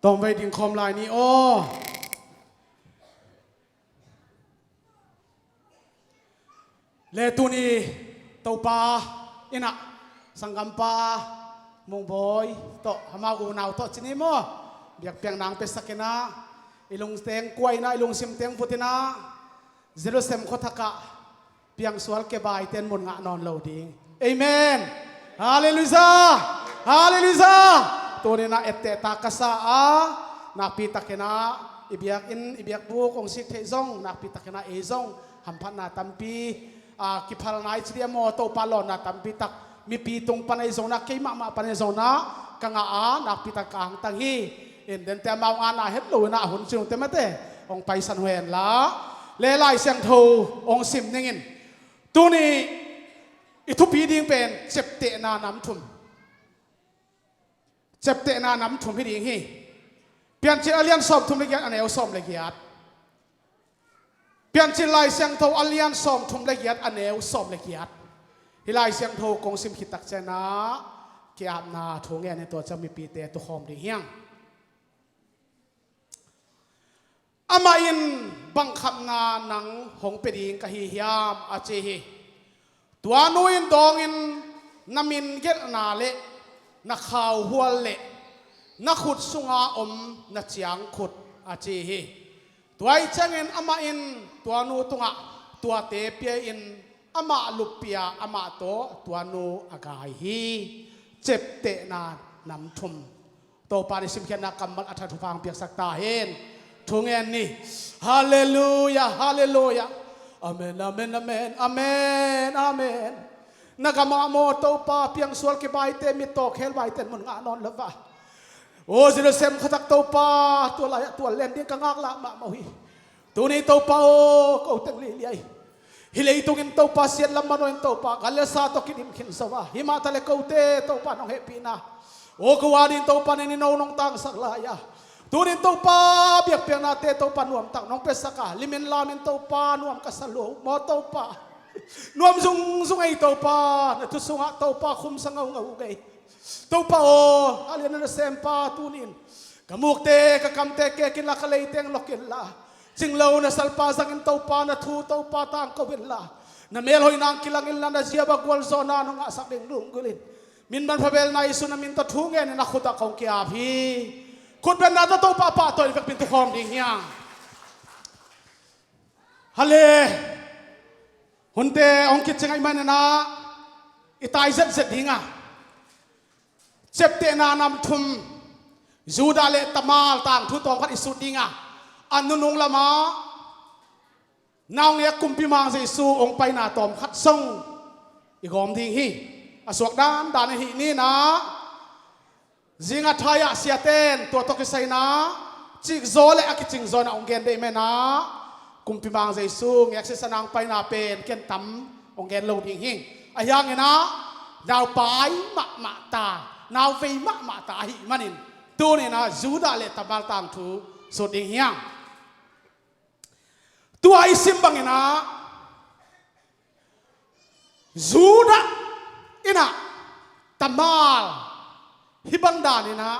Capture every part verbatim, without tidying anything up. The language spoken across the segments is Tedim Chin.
Tawmvei ding khawm lai ni aw. Le tuni Topa innah sanggampa Mungbawi tawh amau unau tawh cini maw, biakpiakna hong piasak innah i lungteng kuai innah i lungsim teng vut innah Jerusalem khuathakah piangsual kebaite in mun ngah nawn lo ding. Amen. Halleluiah. Halleluiah. Tuninah ettehta ka sa a, nakpitakinah i biakinn i biakbuk hong sik theih zong nakpitakinah ei zong hamphatna tampi, a, kiphalna i ci dia maw, Topa lawnna tampi tak mipi tung pan ei zonah, kei mahmah pan ei zonah ka ngah a, nakpitak ka hangtang hi. In dente amau ngahna het lo innah a hun cingte mate hong paisan uh henla. Le Lai Siangtho hong sim ningin tuni i thupi ding pen ciaptehna nam thum. Ciaptehna nam thum hi ding hi. Piancil a lian sawm thum le giat, a neu sawm le giat. Piancil Lai Siangtho a lian sawm thum le giat, a neu sawm le giat. Hih Lai Siangtho kong sim khit tak cianah ki-apna thu ngen hi. Tua ciang mipite tukhawm ding hiang. Amah in bang khapna nang hong pia ding ka hi hiam, a ci hi. Tua nu in dawngin, na min gelhna le na khauhual le na khut sunga om na ciangkhut, a ci hi. Tua ih ciangin amah in tua nu tungah tuate pia-in amah luppia amah tawh tua nu a gai hi. Ciaptehna nam thum. Topa nih simkhiatna kammal a that thupha hong piaksak ta hen. Thu ngen ni. Halleluiah, halleluiah. Amen, amen, amen, amen, amen. Na gamah maw Topa, piangsual kibaite, mittaw khelbaite in mun ngah nawn lo va. Aw Jerusalem khuathak Topa, tua lai-ah tual len ding ka ngaklah mahmah uh hi. Tuni Topa aw, ko teng liliai. Hih leitungin Topa siat lam manawhin Topa gal le sa tawh kidim khin zo a, himah ta le kote Topa nong hehpihna, aw ko a dingin Topa nen i no nong tangsak lai-a, tunin Topa biakpiaknate Topa nuamtak nong piasak a, limin lamin Topa nuam ka sa lua uh maw Topa. Nuam zungzung ei Topa, na thu sungah Topa khumsa ngaungau uh ei. Topa aw, a lian a nasempa tunin ka mukte ka kamte kekin la, ka leiteng lokin la, cinglo na salpa zangin Topa na thu Topa tangko inla, na melhoihna ang kilangin la, na ziaba gualzawhna nong ngahsak ding lunggulhin, min manpha belna Jesu na min tawh thu ngenin a khutah kong ki-ap hi. Khutbetna tawh Topa pahtawi vekpin tukhawm ding hiang. Hale. Hunte hong kicing ahih maninah i tai zetzet dinga, ciaptehna nam thum, Judah le Tamar tangthu tawmkhat i sut dinga, a nunung lamah naungek kumpimang Jesu hong paina tawmkhat zong i gawm ding hi. A suak dandan ahih ninah, zing a thai-ah siaten tua tawh kisaina cikzaw le a kicingzaw inah hong gen deih menah, kumpimang Jesu ngek sisan a hong paina pen ken tam hong gen lo ding hi. Ahi hanginah naupai mahmah ta, nauvei mahmah ta ahih manin tuninah Judah le Tamar tangthu sut ding hiang. Tua i sim banginah Judah innah Tamar hih bang daninah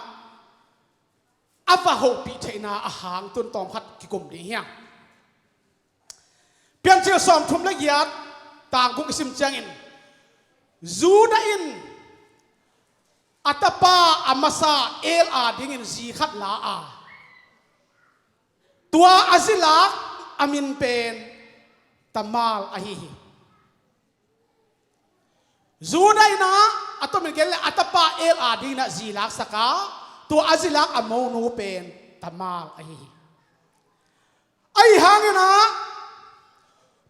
a va hopih theihna a hang tun tawmkhat kikum ding hiang. Piancil sawmthum le giat, tang guk i sim ciangin, Judah in a tapa a masa El a dingin zi khat la a, tua a zilak a min pen Tamar ahi hi. Judah innah a tomin gen le a tapa El a dinginah zi laksak a, tua a zilak a monu pen Tamar ahi hi. Ahi hanginah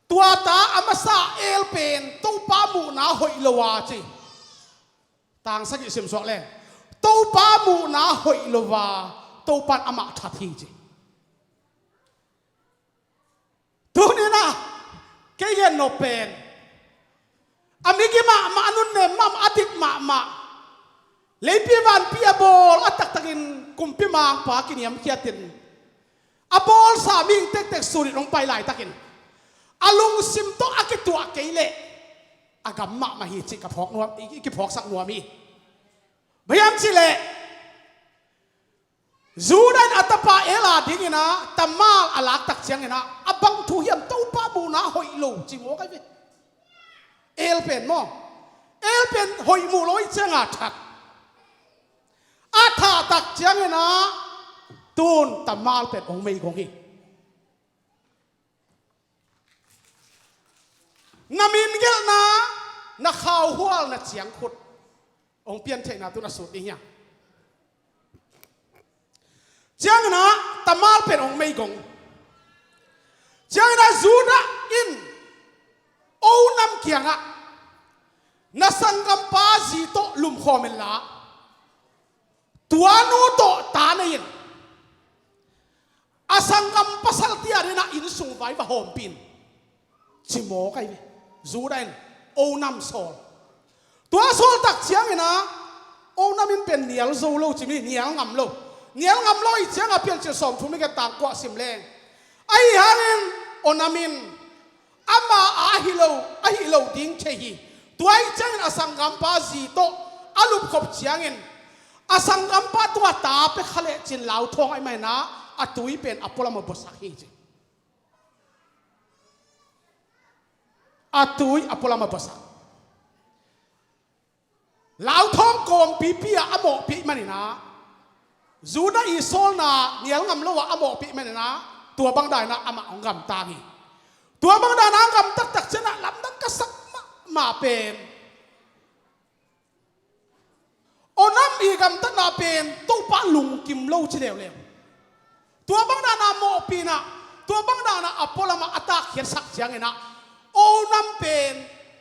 tua ta a masa El pen Topa muhna hoih lo a ci. Tang sagih simsuak leng, Topa muhna hoih lo a Topa in amah that hi ci. Tuninah kei gen nop pen, a migi mahmah, a nunnem mahmah, a dik mahmah, leipi vanpi a bawl a taktakin kumpimangpa kiniamkhiatin a bawlsa mihing tektek sunin hong pai laitakin a lungsim tawh a kituah kei leh a gam mahmah hi cih ka phawk nuam, i kiphawksak nuam hi. Bang hiam cihleh Judah in a tapa El a dingin ah Tamar a laktak ciangin ah a bang thu hiam, Topa muhna hoih lo ci mawk ai ve. El pen maw? El pen hoih muh lo ih cianga that. A thah tak ciangin ah tun Tamar pen hong meigong hi. Na min gelhna, na khauhualna ciangkhut hong piantheihna tun a sut ding hi a. Ciangin ah Tamar pen hong meigong. Ciangin ah Judah in Onam kiangah, na sanggampa zi tawh lumkhawm inla, tua nu tawh ta nei in, a sanggam pasal tia dingin ah innsung vai va hawmpih in, ci mawk ai ve. Judah in Onam sawl. Tua sawl tak ciangin ah Onam in pen nial zo lo ci mi, nial ngam lo. Nial ngam lo ih ciangah Piancil sawmthum le giat tang kua sim leng, ahi hangin Onam in ama a ahi lo, ahi lo ding thei hi. Tua ih ciangin a sanggampa zi tawh a lupkhop ciangin a sanggampa tungah ta pia kha lecin lauthawng ahih manin ah a tui pen a pualam a buasak hi ci. A tui a pualam a buasak. Lauthawng kawmpipi ah a mawhpih manin ah, Judah ii sawlna nial ngam lo ah a mawhpih manin ah, tua bang dan in ah amah hong gamtang hi. Tua bang dan in ah hong gamtat tak ciangin ah lamdang ka sak mahmah pen, Onam ii gamtatna pen Topa lungkim lo ci leuleu. Tua bang dan in ah mawhpih in ah, tua bang dan in ah a pualam ah a takkhiatsak ciangin ah, Onam pen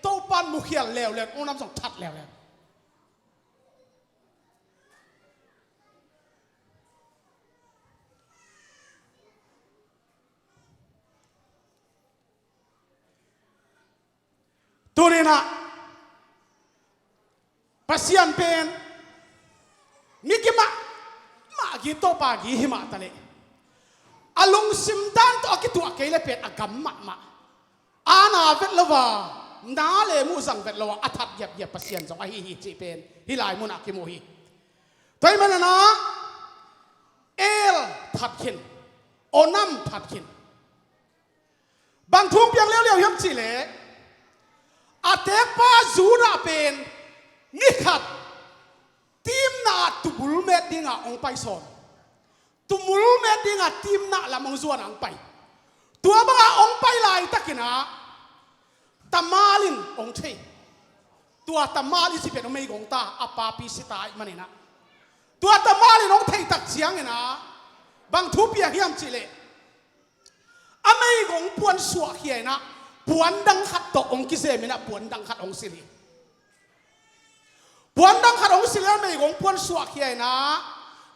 Topa in mukhial leuleu, Onam zong that leuleu. Tuni in ah Pasian pen mi gim mahmah, gim, Topa gim hi mah taleh, a lungsim dan tawh a kituah kei leh pen a gam mahmah. A na vet lo a, na le muh zang vet lo a, a that giapgiap Pasian zong ahi hi cih pen hih lai munah kimu hi. Tua ahih manin ah El that khin, Onam that khin. Bang thu hong piang leuleu hiam cih leh, a tekpa Judah pen ni khat timna ah tumul met dingah hong pai sawn. Tumul met dingah timna lam hong zuan a hong pai. Tua bangah hong pai laitakin ah Tamar in hong thei. Tua Tamar i cih pen hong meigong ta, a papi si ta ahih manin ah. Tua Tamar in hong theih tak ciangin ah bang thu piang hiam cih leh, a meigong puan suahkhia in ah puan dang khat tawh hong kizem in ah puan dang khat hong silh hi. Puan dang khat hong silh in ah meigong puan suahkhia in ah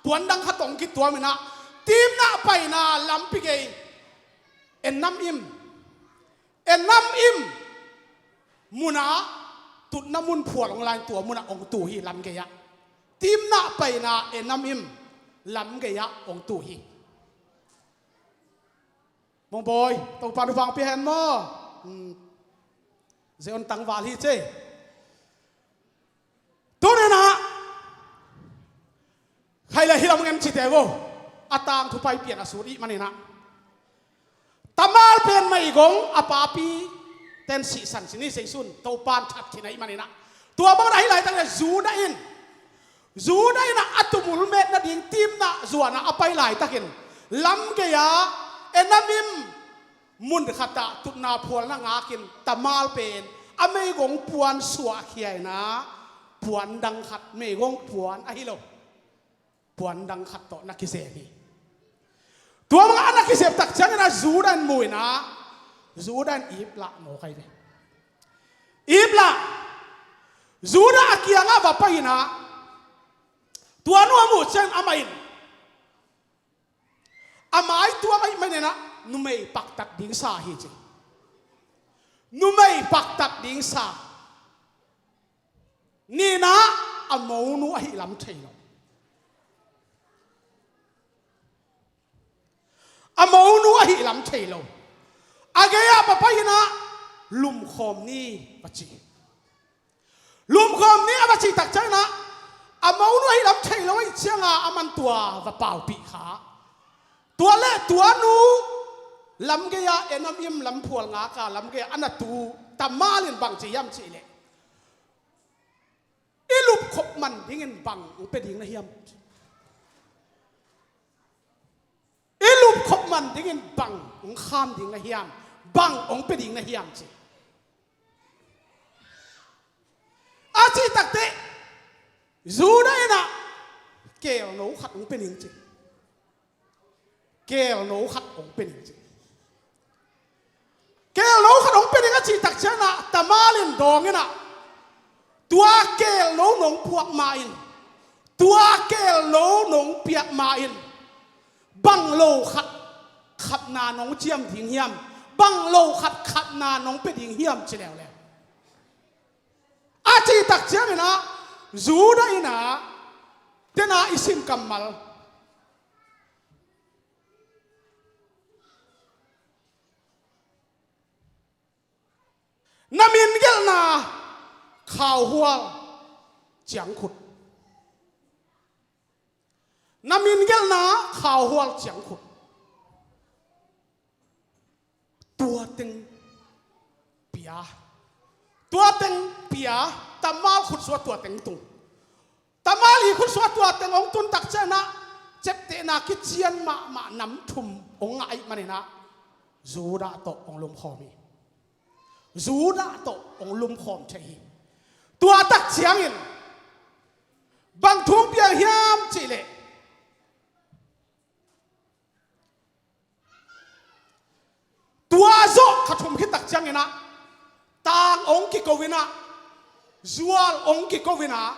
puan dang khat tawh hong kituam in ah, timna paina lampi gei, en nam im, en nam im munah tutna mun phual hong la in tua munah hong tu hi, lam gei-ah. Timna paina en nam im lam gei-ah hong tu hi. Mongbawi, Topa in hupha hong pia hen maw? Hmm. Zion tangval hi cei. Tuni in ah khai le hi lam ngen cite vo. A tangthu pai pian a sut ahih manin ah, Tamar pen meigong, a papi ten sihsan sin hi, seisun, Topa in that khin ahih manin ah. Tua bang in ah hih laitak in ah Judah in, Judah in ah a tumul met nading timna zuan a a pai laitakin, lam gei-ah en nam im mun khatah tutna phualna ngakin Tamar pen a meigong puan suahkhia in ah puan dang khat, meigong puan ahi lo, puan dang khat tawh na kizem hi. Tua bangah a na kizem tak ciangin ah Judah in mu in ah, Judah in iplah mawk ai ve. Iplah. Judah a kiangah va pai in ah, tua nu a muh ciangin amah in a mai tuam ahih manin ah numei paktat ding sa hi ci. Numei paktat ding sa. Ni in ah a monu ahih lam thei lo. A monu ahih lam thei lo. A gei-ah va pai in ah lumkhawm ni va ci. Lumkhawm ni a va cih tak ciangin ah, A monu ahi lam thei lo ahih cianga a man tua va paupih kha. Tua le tua nu lamgei-ah enam im lamphual ngaka lamgei-ah a na tu Tamar in bang ci hiam cih leh, i lupkhop man dingin bang hong pia ding na hiam? I lupkhop man dingin bang hong kham ding na hiam? Bang hong pia ding na hiam ci. A cih takteh Judah in ah keelno khat hong pia ding ci. Keelno khat hong pia ding ci. Keelno khat hong pia ding a cih tak ciangin ah Tamar in dawng in ah, tua keelno nong puak ma-in, tua keelno nong piak ma-in, bang lo khat khatna nong ciam ding hiam? Bang lo khat khatna nong pia ding hiam ci leuleu. A cih tak ciangin ah Judah in ah, tena i sim kammal, na min gelhna khauhual ciangkhut. Na min gelhna khauhual ciangkhut. Tua teng pia. Tua teng pia. Tamar khutsuah tua teng tung. Tamar i khutsuah tua teng hong tun tak ciangin ah, ciaptehna kician mahmah nam thum hong ngah ahih manin ah, Judah tawh hong lumkhawm hi. Judah tawh hong lumkhawm thei hi. Tua tak ciangin bang thu hong piang hiam cih leh, tua zawh kha thum khit tak ciangin ah, tang hong kiko in ah, zual hong kiko in ah,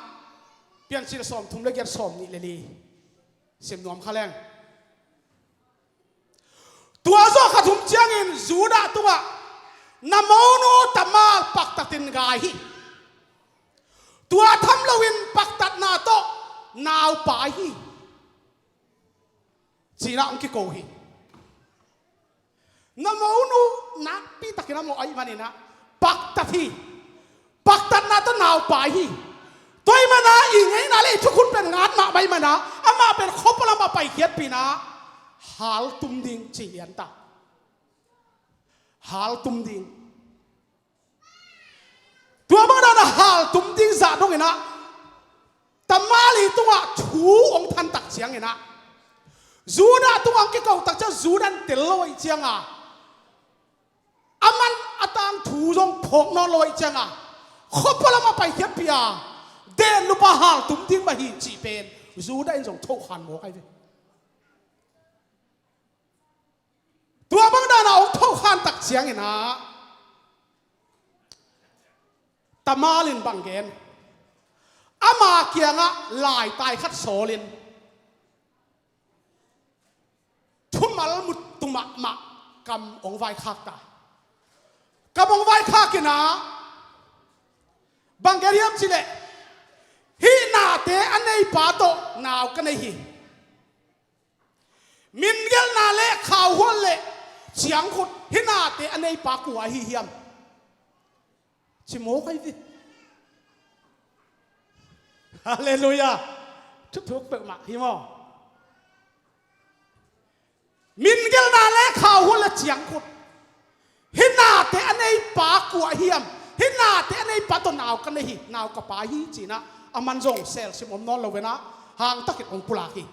Piancil sawmthum le giat, sawmnih le li sim nuam kha leng. Tua zawh kha thum ciangin Judah tungah, na monu Tamar paktatin gai hi. Tua tham loin paktatna tawh naupai hi, ci-in ah hong kiko hi. Na monu nakpi takin a mawh ahih manin ah paktat hi. Paktatna tawh naupai hi. Tua ahih manin ah i ngeina le i thukhun pen ngat mahmah ahih manin ah, amah pen khuapua lamah paikhiatpih in ah, haltum ding ci hi an ta. Haltum ding. Tua bang dan a haltum ding zah dongin ah, Tamar tungah thu hong than tak ciangin ah, Judah tungah hong kiko tak ciang Judah in tel lo ahih cianga, a man a tangthu zong phawk nawn lo ahih cianga, khuapua lamah paikhiatpih a, den lupa haltum ding mah hi cih pen Judah in zong thokhan mawk ahi ve. Tua bang dan a hong thokhan tak ciangin ah, Tamar in bang gen, ama kiangah laitai khat sawlin, thumal muttu mahmah kam hong vaikhak ta. Kam hong vaikhak in ah, bang gen hiam cih leh, hih nate a neipa tawh nau ka nei hi. Min gelhna le khauhual le ciangkhut, hih nate a neipa kua ahi hiam? Ci mawk ahi ve. Halleluiah. Thuthuk peuhmah hi maw? Min gelhna le khauhual le ciangkhut, hih nate a neipa kua ahi hiam? Hih nate a neipa tawh nau ka nei hi, nau ka pai hi, ci-in ah, a man zong selsim om nawn lo in ah, hangtakin hong pulak hi.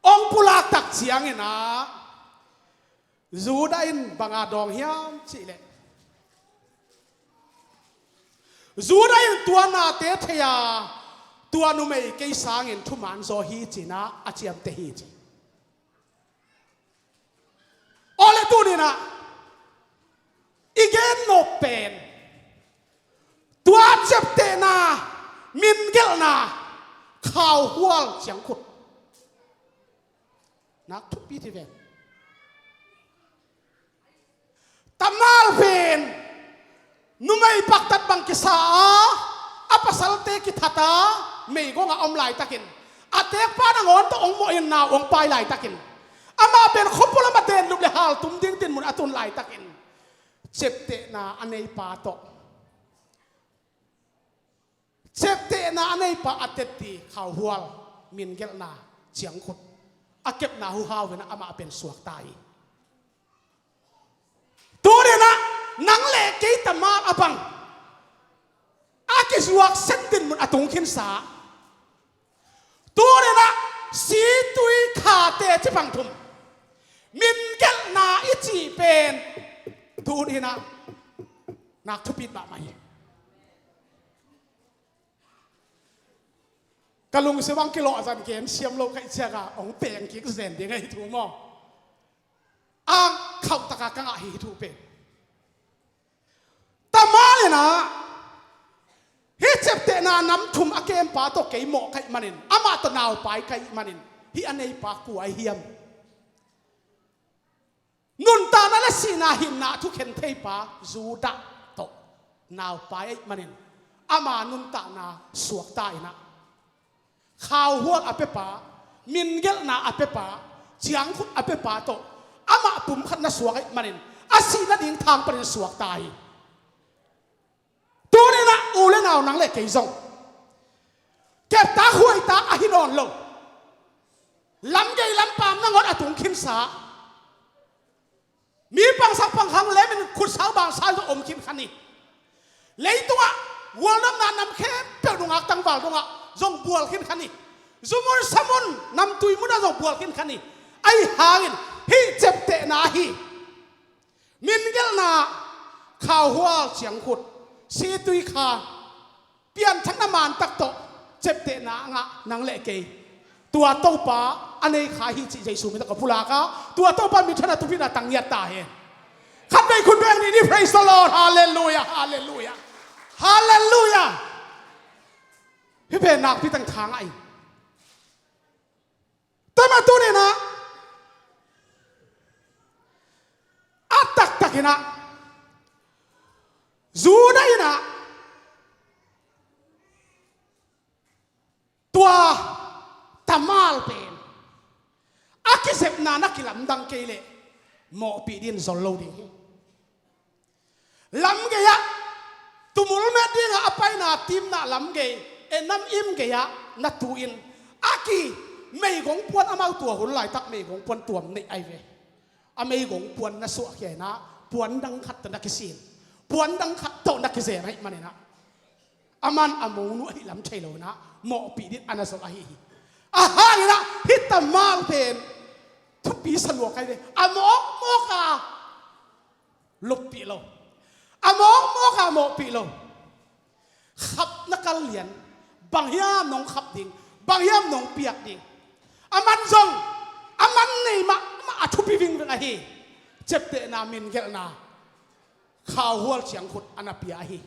Hong pulak tak ciangin ah, Judah in bang a dawng hiam cih leh, Judah in tua nate thei a, tua numei kei sangin thuman zaw hi, ci-in ah a ciamteh hi ci. Awle tuni-in ah i gen nop pen, tua ciaptehna, min gelhna, khauhual ciangkhut, nak thupi thei ven. Tamar pen numei paktat bang kisa a, a pasalte kithat a, meigong ah om laitakin, a tekpa nangawn tawh hong mawhin nau hong pai laitakin, amah pen khuapua lamah denlup le haltum ding dinmun a tun laitakin, ciaptehna a neipa tawh, Ciaptehna a neipa a tetti khauhual, mingelhna, ciangkhut a kepna huhau in ah amah pen suakta hi. Tuni-in ah nang le kei tamal a bang a kizuak sen dinmun a tung khinsa. Tuni-in ah situi khate cibang thum mingelhna i cih pen tuni-in ah nak thupi mahmah hi. Ka lungsim ah kilawh zan gen siam lo ka hih ciangin hong peng kik zen ding ahi thu maw? A khauh takin ka ngah hi thu pen. Tamal in ah hih ciaptehna nam thum a kempa tawh kei mawh ka hih manin, amah tawh naupai ka hih manin, hih a neipa kua ahi hiam? Nuntakna le sihna hinna a thukhen theipa Judah tawh naupai ahih manin, ama nuntakna suakta in ah, khauhual a piapa, mingelhna a piapa, ciangkhut a piapa tawh amah pumkhat na suak ahih manin, a sih nading thang panin suakta hi. Tuni-in ah u le nau, nang le kei zong keptak huaitak ahi nawn lo, lamgei lampam nangawn a tung khinsa, mi pangsak pangkhang lemin khutsau bansau zong om khin kha ni. Leitungah gualnopna nam khempeuh nungak tangval dongah zong bual khin kha ni. Zumun samun namtui munah zong bual khin kha ni. Ahi hangin hih ciaptehna hi. Mingelhna, khauhual, ciangkhut, situi kha, pianthakna mantak tawh ciaptehna a ngah nang le kei, tua Topa a nei kha hi cih Jesu min tawh ka pulak a, tua Topa minthanna thupina tang ngiat ta hen. Khatvei khut beng ni, ni, praise the Lord, hallelujah, hallelujah, hallelujah. Hih pen nakpi tang thang ahi. Tua mah tuni-in ah a taktak in ah Judah in ah tua Tamar pen a kizepna na kilamdang kei leh mawhpih dingin zol lo ding hi. Lamgei-ah tumul met dingah a paina timna lamgei, e, nam im gei-ah na tu-in a ki meigong puan, amau tua hun laitak meigong puan tuam neih ahi ve. A meigong puan na suahkhia in ah puan dang khat tawh na kisin, puan dang khat tawh na kizen ahih manin ah, aman a monu ahih lam thei lo in ah mawhpih dingin a na zol ahi hi. Ahi hangin ah hih Tamar pen thupi sa lua kei ve. A mawkmawk a luppih lo, a mawkmawk a mawhpih lo. Khapna kal lian, bang hiam nong khap ding, bang hiam nong piak ding. Aman zong, aman nei mahmah a thupi vingveng ahi. Ciaptehna, mingelhna, khauhual, ciangkhut a na pia ahi.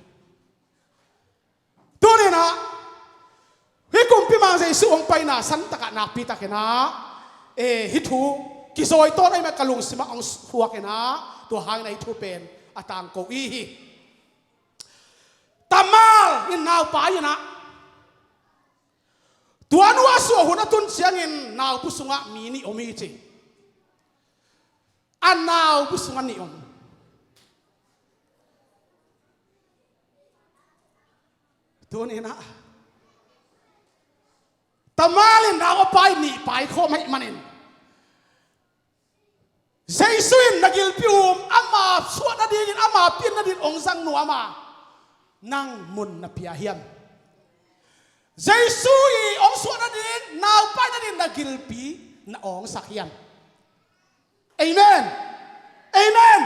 Tuni-in ah hih Kumpi Mang Jesu hong paina santak ah nakpi takin ah, e, hih thu kizawi tawn ahih manin ka lungsim ah hong suak in ah, tua hangin ah hih thu pen a tangko i hi. Tamar in naupai in ah, tua nu a suah hun a tun ciangin naubu sungah mi nih om hi ci. A naubu sungah nih om. Tuni-in ah Tamar in nau a pai, nih pai khawm ahih manin, Jesu in na gilpi um, ama suah nadingin, ama pian nadingin hong zang nuam a, nang mun na pia hiam? Jesu in hong suah nading, naupai nading na gilpi na hong sak hiam? Amen. Amen.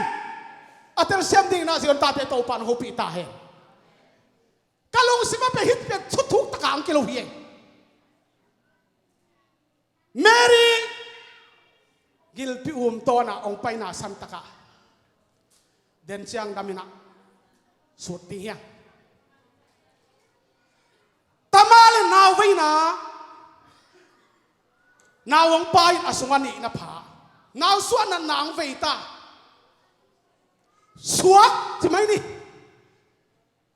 A telsiam dingin ah Zion tate Topa in hong hopih ta hen. Ka lungsim ah pen hih pen thuthuk takin hong kilo hi. Mary gilpi um tawn a hong paina santak ah den ciang dam in ah sut ding hi hang. Tamar in nau vei in ah, nau hong pai in a sungah nih na pha. Nau suah natna hong vei ta. Suak ci mai ni.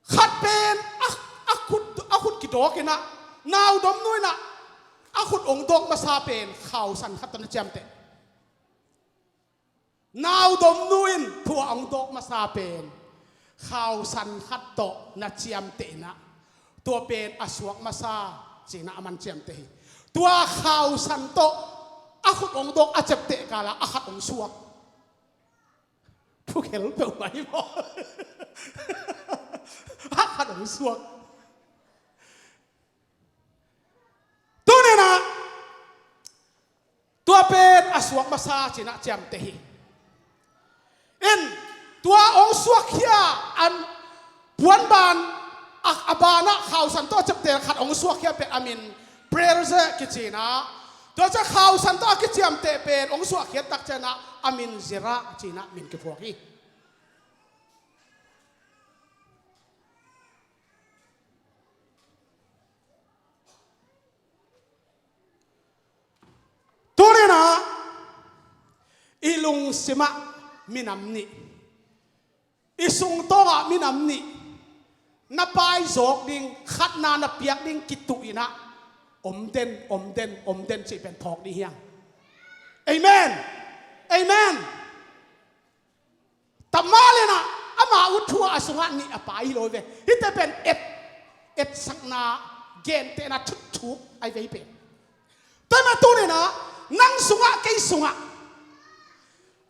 Khat pen a, a khut, a khut kidawk in ah, nau domnu in ah a khut hong dawk masa pen khausan khat tawh na ciamteh. Nau domnu in thu a hong dawk masa pen khausan khat tawh na ciamteh in ah, Tua pen a suak masa cinah a man ciamteh hi. Tua khausan tawh a khut hong dawk a ciamteh kala a khat hong suak. Thukhel peuhmah hi maw? A khat hong suak. Tuninah tua pen a suak masa cinah ciamteh hi. In tua hong suakkhia an puanban a, a banah khausan tawh a ciamteh khat hong suakkhia pen a min Prayer Ze kicinah, tua ciah khausan tawh a kiciamteh pen hong suakkhia tak cianah a min Zerah cinah min kiphuak hi. Tuninah i lungsimah minam nih, i sungtawngah minam nih na paizawk ding, khatna na piak ding kituh inah om den, om den, om den cih pen phawk ding hiang. Amen. Amen. Tamah lenah ama ut thu a sungah nih a pai hi lo ve. Hihte pen et, etsakna, gentehna thutthuk ai vei pen. Tua mah tuninah nang sungah kei sungah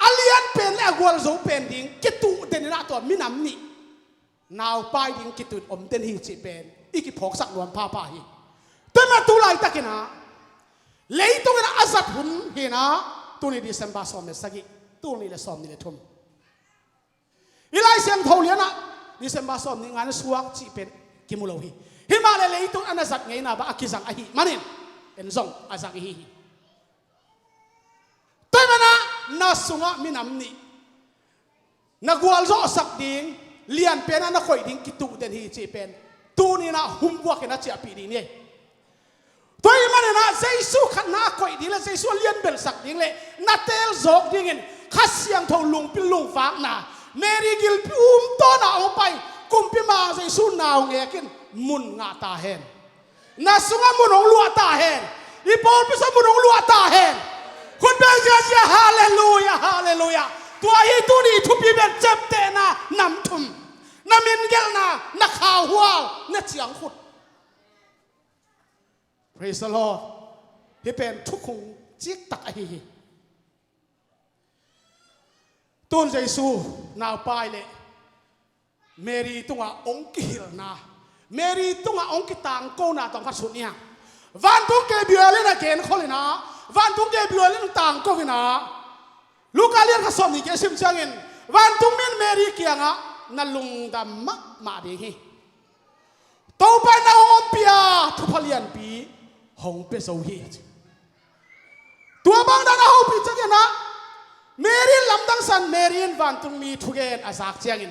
a lian pen le a gualzo pen ding kituh deninah tua minam nih naupai ding kituh om den hi cih pen i kiphawksak nuam phapha hi. Tua mah tu laitakinah leitunginah a zat hun hinah tuni December sawm le sagih, tul nih le sawm nih le thum. I Lai Siangtho lianah December sawm nih nga na suak cih pen kimu lo hi. Himah le leitung a na zat ngeina bang a kizang ahi manin en zong a zang ihi hi. Tua manah na sungah minam nih na gualzawhsak ding, lianpenah na koih ding kituh den hi cih pen tuninah humbuakin a ciahpih ding ni. Tua ahih maninah Jesu khatna a koih ding le Jesu a lianbelsak ding le na teelzawk dingin Kha Siangtho lungpil lungvakna, Mary gilpi um tawnah hong pai, kumpi ma Jesu naungek in mun ngah ta hen. Na sungah mun hong luah ta hen. I pawlpi sungah mun hong luah ta hen. Khut beng ziazia, halleluia, halleluia. Tua hi tuni thupi pen ciamtehna nam thum. Na mingelhna, na khauhual, na ciangkhut. Praise the Lord. Hih pen thukhun ciktak ahi hi. Tun Jesu naupai le Mary tungah hong kihilhna, Mary tungah hong kitangkona tawh khat sut ni hang. Vantung Gabriel in a genkholh inah vantung Gabriel in tangko inah Luka lian khat sawm nih kiang sim ciangin vantungmi in Mary kiangah na lungdam mahmah ding hi. Topa in nang hong ompih a thupha lianpi hong pia zo hi. Tua bang dan a hopih cianginah Mary in lamdang san, Mary in vantungmi thugen a zak ciangin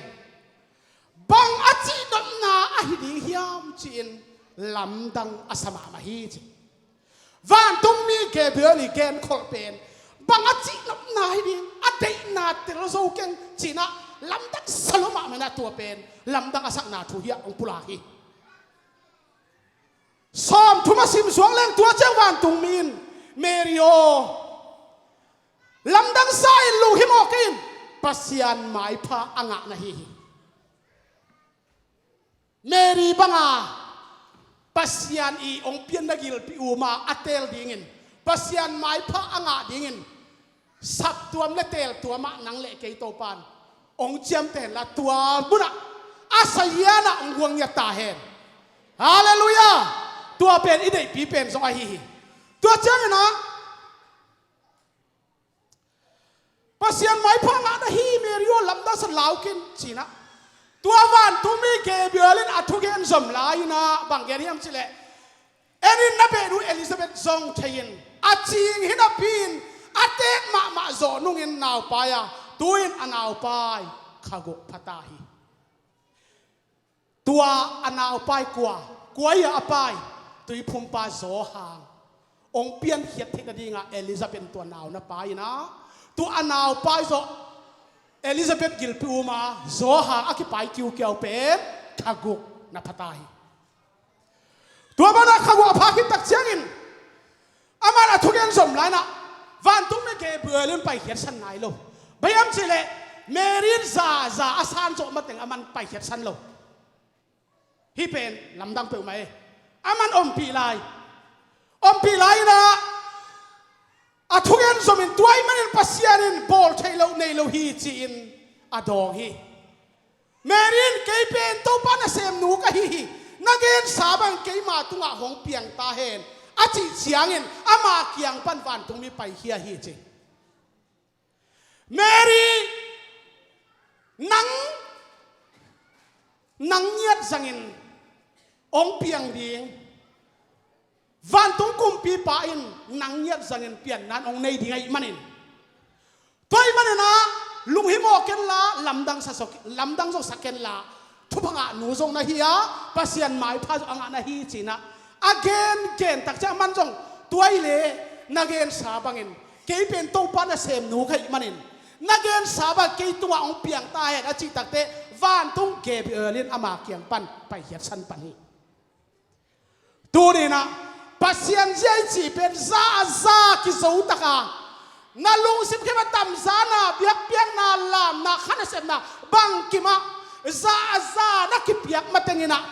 bang a cihnopna ahi ding hiam ci-in lamdang a sa mahmah hi ci. Vantungmi Gabriel i genkholh pen bang a cihnopna hi ding, a deihna tel zo keng cinah lamdang sa lua mahmah inah tua pen lamdang a sakna thu hiah hong pulak hi. Sawm thum a simsuak leng tua ciang vantungmi in Mary aw, lamdang sa in lunghimawh kei in, Pasian maipha a ngah na hi hi. Mary banga Pasian i hong pianna gilpi uma a teel dingin, Pasian maipha a ngah dingin saptuam le teeltuamah nang le kei Topan hong ciamteh henla tua munah a sazianah hong guangngiat ta hen. Halleluia. Tua pen i deihpi pen zong ahi hi. Tua cianginah Pasian maipha ngah na hi Mary aw, lamdang sa lau kei in cinah tua vantungmi Gabriel in a thugen zom lai-inah bang gen hiam cileh, en in na beinu Elizabeth zong thei in a cing hi napi in a teek mahmah zawh nungin naupai a, tu-in a naupai kha guk pha ta hi. Tua a naupai kua, kua ia a pai, tuiphumpa Johan hong piankhiat theih nadingah Elizabeth in tua nau na pai inah tua a naupai zawh Elizabeth gilpi uma Johan a kipai kiukiau pen kha guk na pha ta hi. Tua banah kha guk a pha khit tak ciangin aman a thugen zom lai-inah vantungmi Gabriel in paikhiatsan nai lo. Bang hiam cileh Mary in zaza a san zawh mateng aman paikhiatsan lo. Hih pen lamdang peuhmah e. Aman ompih lai. Ompih lai inah a thugen zomin tua ahih manin Pasian in bawl theih loh nei lo hi ci-in a dawng hi. Mary in, "Kei pen Topa nasemnu ka hi hi. Na gensa bang keima tungah hong piang ta hen," a cih ciangin ama kiang pan vantungmi paikhia hi ci. Mary, nang, nang ngiat zangin hong piang ding, vantung kumpipa in nang ngiat zangin pianna hong nei ding ahih manin, tua ahih manin ah lunghimawh kenla, lamdang sa, lamdang zong sa kenla, thupha ngahnu zong na hi a, Pasian maipha zong a ngah na hi ci-in ah a gengen tak ciang, aman zong, "Tua ahih leh na gensa bangin kei pen Topa nasemnu ka hih manin, na gensa bang kei tungah hong piang ta hen," a cih takteh vantung Gabriel in ama kiang pan paikhiatsan pan hi. Tuni inah Pasian zia i cih pen za a za kizo taka, na lungsim khem a tamzana, biakpiakna, lamna, kha nasepna bangkimah za a za na kipiak mateng inah,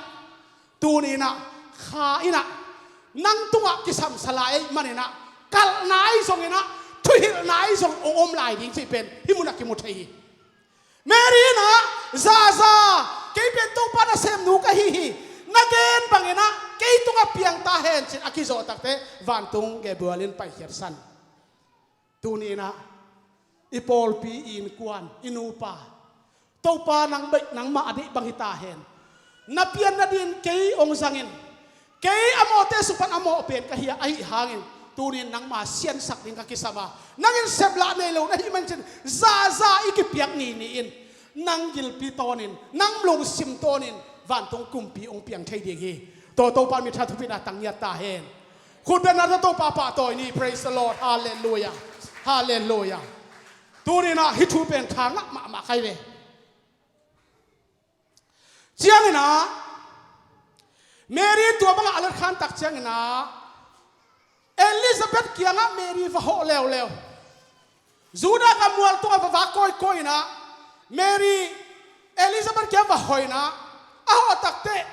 tuni inah Kha inah nang tungah kisamsa lai ahih manin ah, kalhna ahi zongin ah, thuhilhna ahi zong hong om lai ding cih pen hih munah kimu thei hi. Mary inah, "Za a za, kei pen Topa nasemnu ka hi hi. Na gen bangin ah kei tungah piang ta hen," ci-in a kizawh takteh vantung Gabriel in paikhiatsan. Tuni inah i pawlpi, i innkuan, i nupa, Topa nang bek, nangmah a deih bang hi ta hen. Na pian nadingin kei hong zangin, kei a mawhte sung pan a mawh pen ka hi a, ahih hangin tuni in nangma siansak ding ka kisam a, nang in seplah nei lo na hih manin, za a za i kipiak ni ni-in, nang gilpi tawnin, nang lungsim tawnin vantung kumpi hong piang thei ding hi. Tua Topa in mi tha thupina tang ngiat ta hen. Khut bengna tawh Topa pahtawi ni. Praise the Lord. Halleluiah. Halleluiah. Tuni inah hih thu pen tha ngah mahmah ka hi ve. Ciangin ah Mary tua bangah a letkhan tak ciangin ah Elizabeth kiangah Mary va hawh leuleu. Judah gam mual tungah va vak kawikawi inah Mary Elizabeth kiangah va hawh inah, a hawh takteh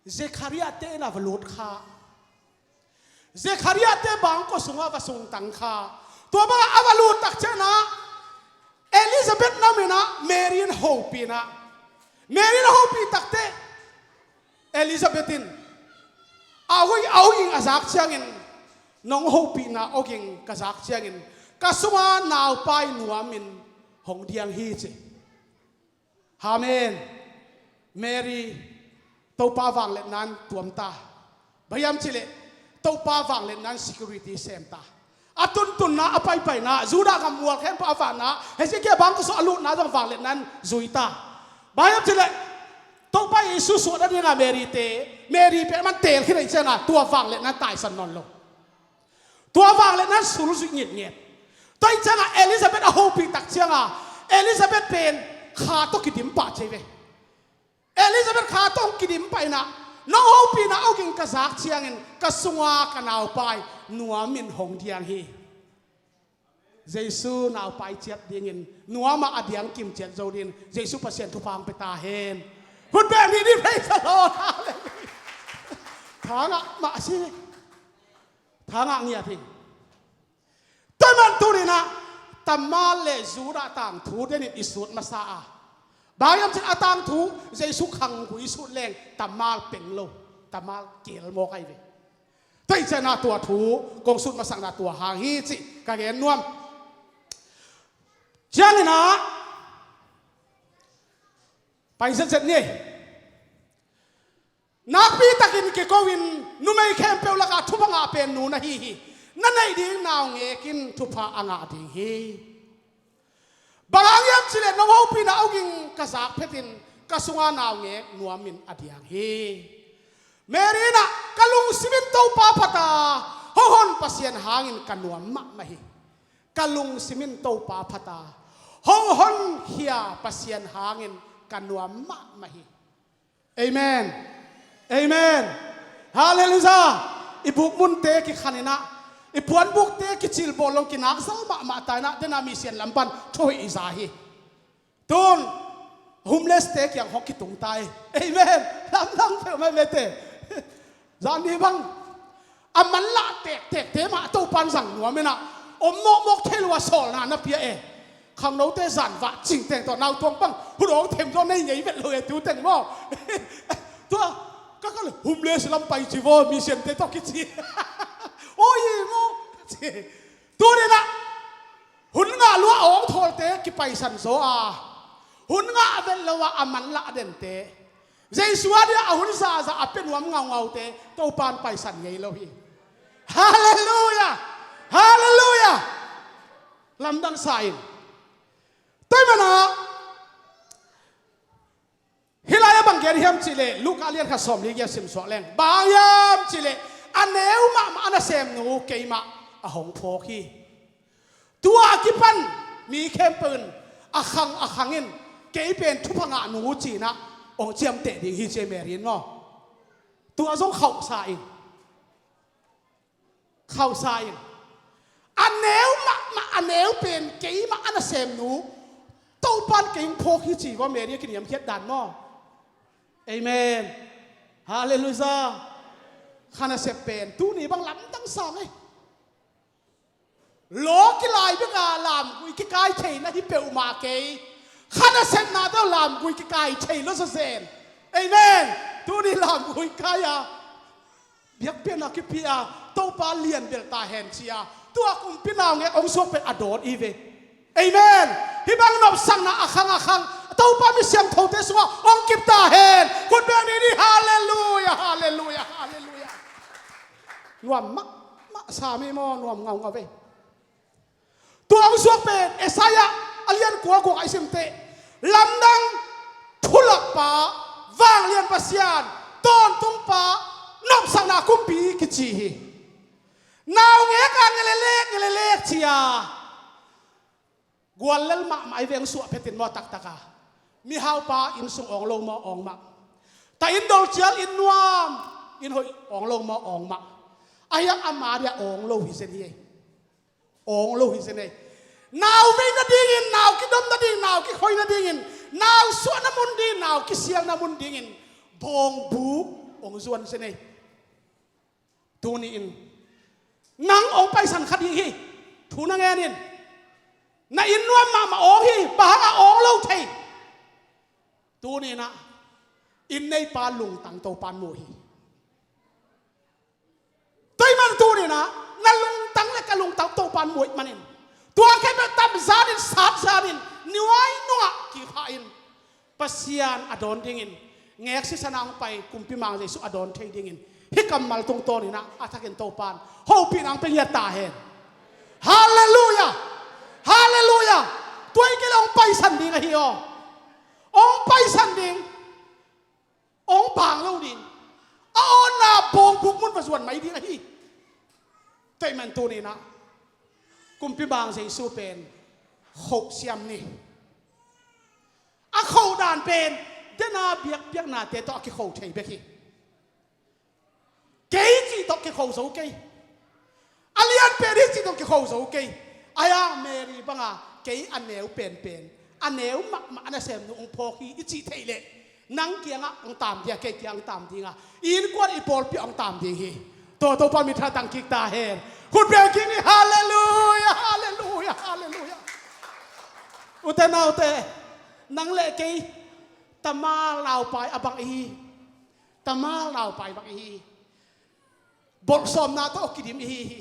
Zekhariah te inn ah va lut kha. Zekhariah te bangkua sungah va sungtang kha. Tua bangah a va lut tak ciangin ah Elizabeth nam inah Mary in hopih inah, Mary in a hopih takteh Elizabeth in a ui, a uging a zak ciangin, "Nong hopihna uging ka zak ciangin ka sunga naupai nuamin hong diang hi," ci. Amen. Mary, Topa vangliatna in tuam ta. Bang hiam cih leh Topa vangliatna in security sem ta. A tuntunna, a paipaina, Judah gam mual khempeuh a vahna, Hezekiah bangkua sung a lutna zong vangliatna in zui ta. Bang hiam cih leh Topa Jesu suah nadinga Mary te, Mary pen aman teel khin ahih ciangin tua vangliatna in taisan nawn lo. Tua vangliatna in sulzuih ngitnget. Tua ahih ciangin Elizabeth a hopih tak ciangin Elizabeth pen Kha tawh kidim pah ci hi ve. Elizabeth Kha tawh hong kidim pah inah, "Nong hopihna uging ka zak ciangin ka sunga ka naupai nuamin hong diang hi." Jesu naupai ciat dingin, nuamah a diang kim ciat zo dingin Jesu Pasian thupha hong pia ta hen. Khut beng ni ni, praise the Lord. Halleluiah. Tha ngah mah si. Tha ngah ngiat hi. Tua man tuni inah Tamar le Judah tangthu denin i sut masa a, bang hiam cih leh a tangthu Jesu khanggui i sut leng Tamar peng lo, Tamar keel mawk ahi ve. Tua ahih ciangin ah tua thu kong sut masakna tua hang hi cih ka gen nuam. Ciangin ah pai zetzet ni. Nakpi takin kiko-in numei khempeuh lakah thupha ngah pen nu na hi hi. Na neih ding naungek in thupha a ngah ding hi. Bang hang hiam cih leh nong hopihna uging ka zak phetin ka sunga naungek nuamin a diang hi. Mary inah, "Ka lungsim in Topa phat a, hong hon Pasian hangin ka nuam mahmah hi. Ka lungsim in Topa phat a, hong honkhia Pasian hangin ka nuam mahmah hi." Amen. Amen. Halleluiah. I bukmunte kikhan inah, i puanbukte kicilbawl lo-in kinak zal mahmah ta inah, dena mission lam pan thuhoih i za hi. Tun Homeless te kiang hong kitung ta hi. Amen. Lamdang peuh mah mete. Zan ni bang a manlah tektekte mah Topan zang nuam inah, om mawkmawk thei lo a sawlna na pia e. Khangnote zanvah cingteng tawh nautuang bang hun awng themzaw nei ngei vet lo e, tuteng maw? Tua ka kal homeless lam pai ci vaw, mi siamte tawh kici. Oi maw? Tuninah hun ngah lua a awng thawlte kipaisan zaw a, hun ngah vet lo a a manlah dente, Jesu a dia a hun zaza a pia nuam ngaungaute Topan paisan ngei lo hi. Halleluia. Halleluia. Lamdang sa in. Tua hi manah hih lai-ah bang gen hiam cihleh, Luka lian khat sawmli giat simsuak leng, bang hiam cihleh, a neu mahmah a nasemnu keimah a hong phawk hi. Tua a kipan mi khempeuh in a khang a khang in, kei pen thupha ngahnu cinah hong ciamteh ding hi, ci Mary in maw. Tua zong khauhsa in, khauhsa in, a neu mahmah, a neu pen keimah a nasemnu Topan kei hong phawk hi ci vaw, Mary a kiniamkhiat dan maw. Amen. Halleluia. Kha nasep pen tuni bang lamdang sa ngei. Law kilai bek a lamgui kikai thei na hi peuhmah kei. Kha nasepna tawh lamgui kikai thei lo zazen. Amen. Tuni lamgui kai a biakpiakna kipia, Topa lianbel ta hen cia, tua kumpi naungek hong suak pen a dawn i ve. Amen. Hih bang nopsakna a khang a khang Topa mi siangthote sungah hong kip ta hen. Khut beng ni ni. Halleluia. Halleluia. Halleluia. Nuam mahmah sa mi maw, nuam ngaungau ve. Tua hong suak pen Isaiah a lian kua kua a i simteh, lamdang thulakpa, vanglian Pasian, tawntungpa, nopsakna kumpi kici hi. Naungek a ngelelek ngelelek cia, guallel mahmah i veng suah phetin maw, taktaka mihaupa inn sung awng lo maw, awng mah. Ta inn dolcial inn nuam, inn hoih awng lo maw, awng mah. A hiang ama dia awng lo hi zen hi. Awng lo hi zen hi. Nau vei nadingin, nau kidom nading, nau kikhoi nadingin, nau suahna mun ding, nau kisialna mun dingin bawngbuk hong zuan zen hi. Tuni in nang hong paisan kha ding hi. Thu na ngen in. Na inn nuam mahmah awng hi, bang hang a awng lo thei. Tuni inah inn neipa lungtang Topan mu hi. Tua hi man tuni inah na lungtang le ka lungtang Topan mu hi manin, tua khempeuh tam zanin, sat zanin, nuai nungah kikha in, Pasian a dawn dingin, ngek sisan a hong pai Kumpi Mang Jesu a dawn thei dingin, hih kammal tungtawn inah a thakin Topan hopihna hong pia ngiat ta hen. Halleluia. Halleluia. Tua hi kei le hong paisan ding ahi aw. Hong paisan ding. Hong bang lo ding. A awnna bawngbuk mun va zuan mai ding ahi. Tua hi man tuni inah Kumpi Mang Jesu pen khoh siam ni. A khoh dan pen dena biakpiaknate tawh a kikho thei bek hi. Kei cih tawh kikho zo kei. A lianpen hi cih tawh kikho zo kei. A hiang Mary banga kei a neu penpen, a neu mahmah a nasemnu hong phawk hi i cih theih leh, nang kiangah hong tam ding a, kei kiangah hong tam ding a, i innkuan i pawlpi ah hong tam ding hi. Tua Topa min tha tang kik ta hen. Khut beng kik ni. Halleluia. Halleluia. Halleluia. Ute naute, nang le kei Tamar naupai a bang ihi. Tamar naupai bang ihi. Bolh sawmna tawh kidim ihi hi.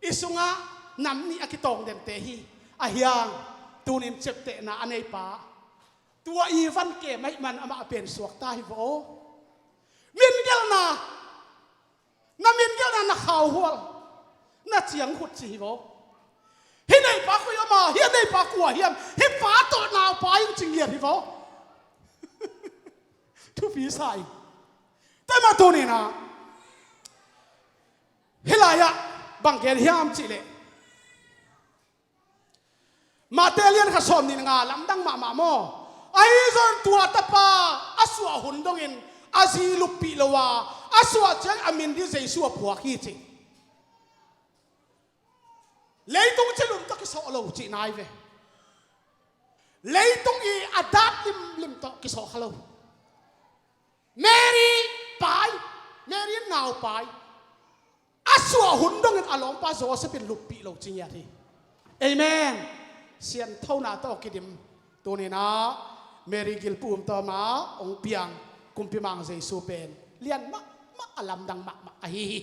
I sungah nam nih a kitawng dente hi. A hiang tunin ciaptehna a neipa, tua i van kem ahih man amah a pen suakta hi vaw. Mingelhna, na mingelhna, na khauhual, na ciangkhut ci hi vaw. Hih neipa koi om a, hih neipa kua hiam, hih pa tawh naupa in ci ngiat hi vaw. Thupi sa in. Tua mah tuni inah hih lai-ah bang gen hiam cihleh, Matthai lian khat sawmnih le nga, lamdang mahmah maw. Ahi zong tua tapa a suah hun dongin a zi luppih lo a, a suah ciang a min ding Jesu a phuak hi ci. Leitung cilum tawh kisawh lo cihna hi ve. Leitung i a dat limlim tawh kisawh kha lo. Mary pai, Mary in nau pai. A suah hun dongin a lawmpa Joseph in luppih lo ci ngiat hi. Amen. Sianthona tawh kidim. Tuninah Mary gilpu um tawma hong piang Kumpimang Jesu pen lian mahmah a lamdang mahmah ahi hi.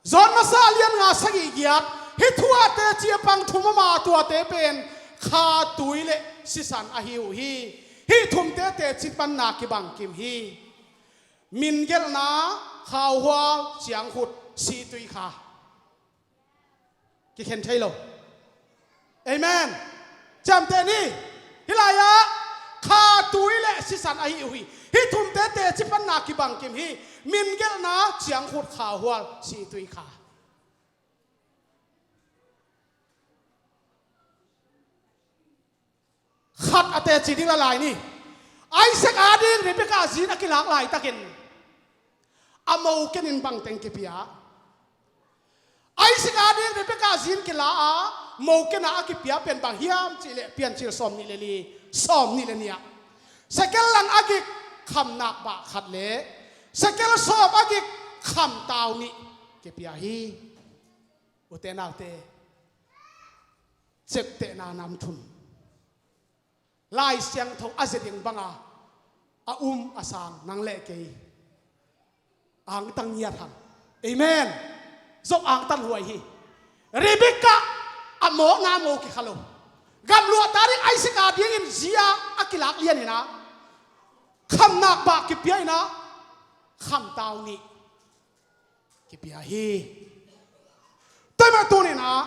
John masa lian nga sagih giat, hih thu a teci a pang thum a ma tuate pen kha, tui le sisan ahi uh hi. Hih thumte teci panna kibangkim hi. Min gelhna, khauhual, ciangkhut, sihtui kha. Kikhen thei lo. Amen. Ciamteh ni. Hih lai-ah kha, tui le sisan ahi uh hi. Hih thumte teci panna kibangkim hi. Min gelhna, ciangkhut, khauhual, sihtui kha. Khat a teci ding la lai ni. Isaac ading Rebekah zin a kilak laitakin a mo kenin bangteng kipia? Isaac ading Rebekah zin kila a mo kena a kipia pen bang hiam cihleh Piancil sawm nih le li, sawm nih le nih ah sekel lang a gik khamnakbah khat le sekel sawm a gik khamtau nih kipia hi. Ute naute, ceptehna nam thum. Lai Siangtho a zia ding banga a um a sang nang le kei angtang ngiat hang. Amen. Zong angtang huai hi. Rebekah a mawhna mo kikha lo. Gamluah ta ding Isaac adingin zia a kilak lianinah khamnakbah kipia inah khamtau nih kipia hi. Tua mah tuninah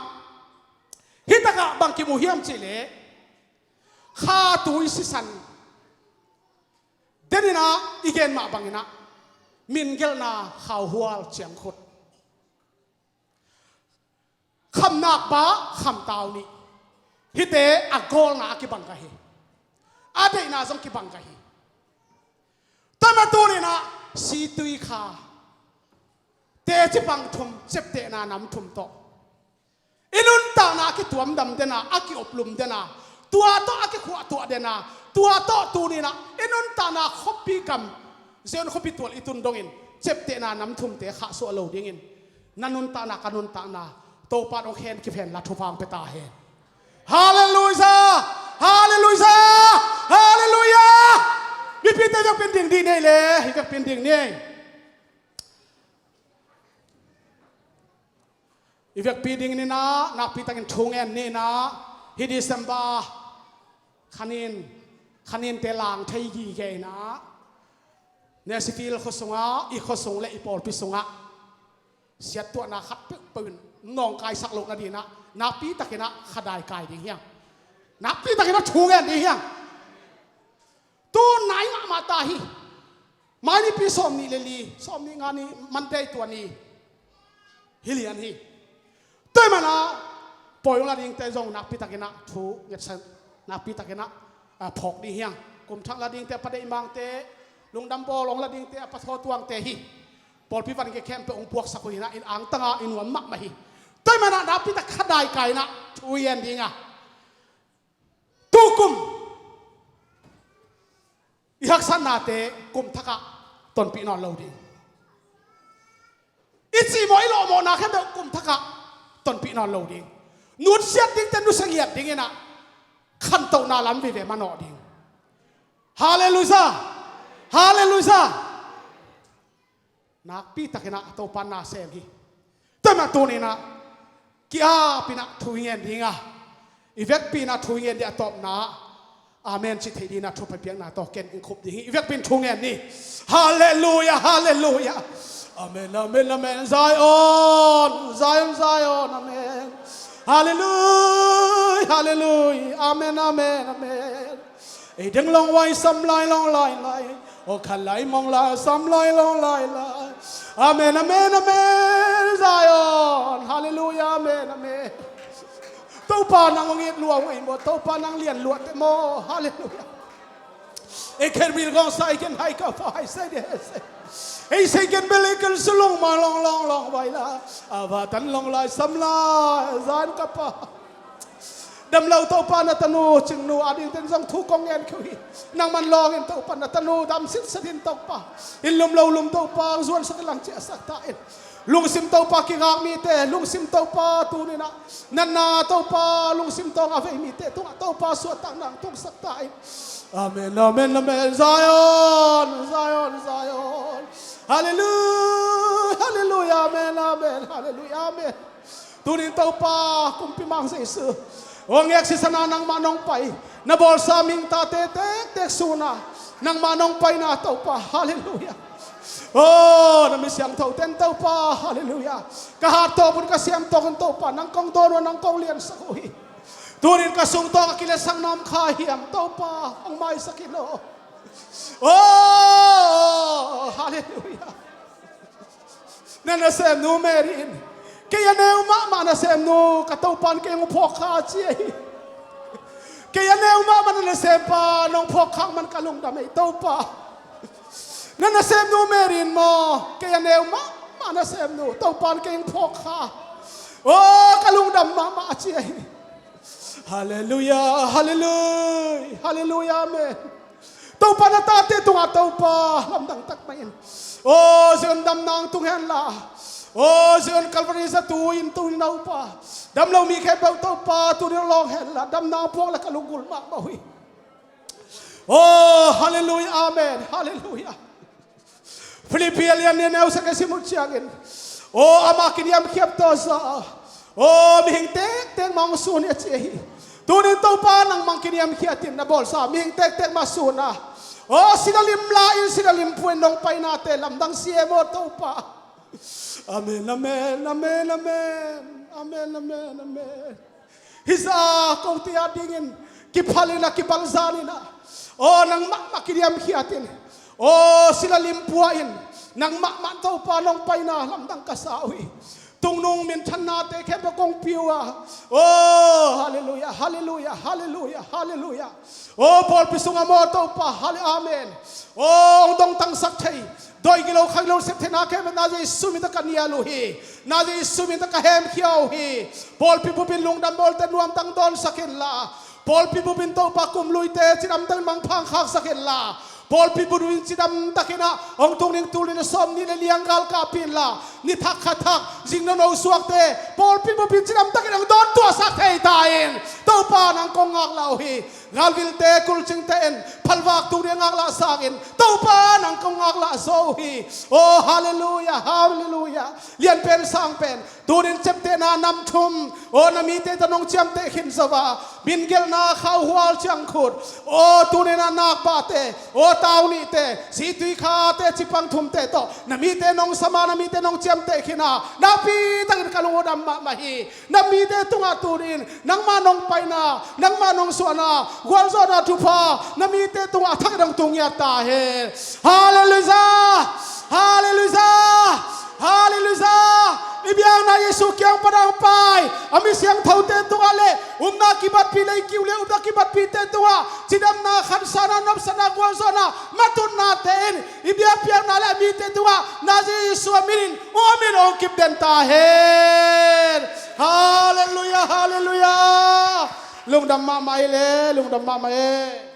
hih takah bang kimu hiam cihleh kha, tui, sisan deninah i gen mah banginah min gelhna, khauhual, ciangkhut, khamnakbah, khamtau nih, hihte a gawlna a kibang ka hi. A deihna zong kibang ka hi. Tua mah tuninah sihtui kha, teci pang thum, ceptehna nam thum tawh i nuntakna a kituamdam dena, a kioplum dena, tua tawh a kikhuahtuah dena, tua tawh tuninah i nuntakna khuapi gam, Zion khuapi tual i tun dongin ceptehna nam thumte khahsuah lo dingin na nuntakna, ka nuntakna Topa in hong khen kiphen la thupha hong pia ta hen. Halleluiah! Halleluiah! Halleluiah! Mipite i vekpi in ding dih ni ei le, i vekpi in ding ni ei. I vekpi ding ninah nakpitakin thu ngen ninah, hih December khanin, khaninte lang thei gige inah, Nashville khua sungah, i khua sung le i pawlpi sungah siattuahna khat peuhpeuh in nawngkaisak loh nadinah nakpitakinah khadai kai ding hiang. Nakpitakinah thu ngen ding hiang. Tu nai mahmah ta hi. Mai nipi sawm nih le li, sawm nih nga ni, Monday tua ni hi lian hi. Tua manah pawi hong la dingte zong nakpitakinah thu ngetsan, nakpitakinah, ah, phawk ding hiang. Kum thak la dingte, pa deih mangte, lungdam bawl hong la dingte, a pa thaw tuangte hi. Pawlpi van ke khempeuh hong puaksak uh hinah in angtanga i nuam mahmah hi. Tua manah nakpitak khadai kainah thu i en dinga, tukum i haksatnate kum thakah tonpih nawn lo ding. I cihmawh i lawhmawhna khempeuh kum thakah tonpih nawn lo ding. Nutsiat dingte nusia ngiat dinginah khantohna lam vive manawh ding. Halleluiah! Halleluiah! Nakpitakinah Topa na sem hi. Tua mah tuninah ki-apinah thu i ngen dinga, i vekpinah thu i ngen ding a tawpna, amen cih theih dinah thupha piakna tawh ken in khup ding hi. I vekpin thu ngen ni. Halleluiah, halleluiah. Amen, amen, amen. Zion, Zion, Zion, amen. Halleluiah, halleluiah. Amen, amen, amen. Ei deng long wai sam lai long lai lai. O khalai mong lai sam lai long lai lai. Amen, amen, amen. Zion. Halleluiah, amen, amen. Topa nang hong it lua hong ei maw, Topa nang lian lua te maw. Halleluiah. Ei khen mil gong sa, ei khen hai ka fa hai sei de sei. Ei sei khen bel ei khen sulung ma long long long vai la. Ava tan long lai sam lai zan ka pa. Damlo Topa, na tanu Cingnu ading ten zong thu kong ngen khia uh hi. Nangman lawngin Topa, na tanu dam sitset in Topa. Inn lum lo lum Topa, zuansak in, lang ciahsak ta in. Lungsim Topa kingak mite, lungsim Topa tuni-in ah natna Topa lungsim tawh a vei mite tungah Topa suahtakna hong tungsak ta in. Amen, amen, amen. Zion, Zion, Zion. Halleluia, halleluia, amen, amen, halleluia, amen. Tuni-in Topa, Kumpi Mang Jesu, hong eksisan a nangmah nong pai, na bawlsa mihing tate tektek sung ah nangmah nong paina Topa, halleluia. Oh, na mi siangthote in Topa, halleluia. Ka hat tawpin, ka siam tawpin Topa, nang kong dawn uh a, nang kong liansak uh hi. Tuni-in ka sung tawh ka kiletsakna om kha hiam Topa, hong maisak in aw. Oh, halleluia. Na nasemnu Mary in, kei a neu mahmah nasemnu ka Topa in kei hong phawk kha, a ci hi. Kei a neu mahmah na nasempa nong phawk khak man ka lungdam hi Topa. Na nasemnu Mary in maw, kei a neu mahmah nasemnu Topa in kei hong phawk kha. Oh, ka lungdam mahmah, a ci hi. Halleluia, halleluia, halleluia, amen. Topa, na tate tungah Topa, lamdang tak mah in. Oh, Zion damna hong tung hen la. Oh, Zion Calvary zatu in tuni-in Topa, damlo mi khempeuh Topa, tuni-in lawng hen la, damna hong puak la, ka lunggulh mahmah uh hi. Oh, halleluia, amen, halleluia. Philippi a lian nih a neu sagih sim uh ciangin, oh, amah kiniamkhiat tawh zah a, oh, mihing tektek mah hong sun hi, a ci hi. Tuni-in Topa, nangmah hong kiniamkhiat in na bawlsa mihing tektek mah sun a, oh, sila lim la in, sila lim pua in nong painate lamdang si e maw Topa. Amen, amen, amen, amen. Amen, amen, amen. Hih zah kote adingin kiphal in ah, kibang zan in ah, oh, nangmah mah kiniamkhiat in, oh, sila lim pua in, nangmah mah Topa nong paina lamdang ka sa uh hi. Tungnung minthannate khempeuh kong pia uh a, oh, halleluia, halleluia, halleluia, halleluia. Oh, pawlpi sungah maw Topa, halle-, amen. Oh, hong dongtangsak thei, dawi gilo khak lo sep theihna khempeuh na Jesu min tawh ka nial uh hi. Na Jesu min tawh ka hemkhia uh hi. Pawlpi bupin lungdam bawlte nuamtang dawnsak inla, pawlpi bupin Topa kumluite cidamtakin mangpha khaksak inla, pawlpi bupin cidamtakin ah hong tung ding tul nih le sawmnih le li-ah galkapih inla, ni thak kha thak zing nono suakte pawlpi bupin cidamtakin hong dawn tuahsak thei ta in. Topa, nang kong ngaklah uh hi. Galvilte, kulcingte in phalvak tung ding a ngaklah sangin Topa, nang kong ngaklah zaw uh hi. Oh, halleluia, halleluia. Lianpen sangpen, tuni-in ciamtehna nam thum, oh, na mite tawh nong ciamteh khin zo a, min gelhna, khauhual, ciangkhut, oh, tuni-in a nakbahte, oh, tau nihte, situi khate, cipang thumte tawh na mite nong sam a, na mite nong ciamteh khin a, nakpi takin ka lung uh dam mahmah hi. Na mite tungah tuni-in nangmah nong paina, nangmah nong suahna, gualzawhna thupha na mite tungah a thak in hong tung ngiat ta hen. Halleluia! Halleluia! Halleluia! I biakna Jesu kiang pan a hong pai a mi siangthote tungah le upna kibatpih, lei kiu le upna kibatpihte tungah cidamna, khansana, nopsakna, gualzawhna, matutnate in i biakpiakna le a mite tungah na Jesu a min in hong om in hong kipden ta hen. Halleluia, halleluia. Lungdam mahmah hi le, lungdam mahmah hi.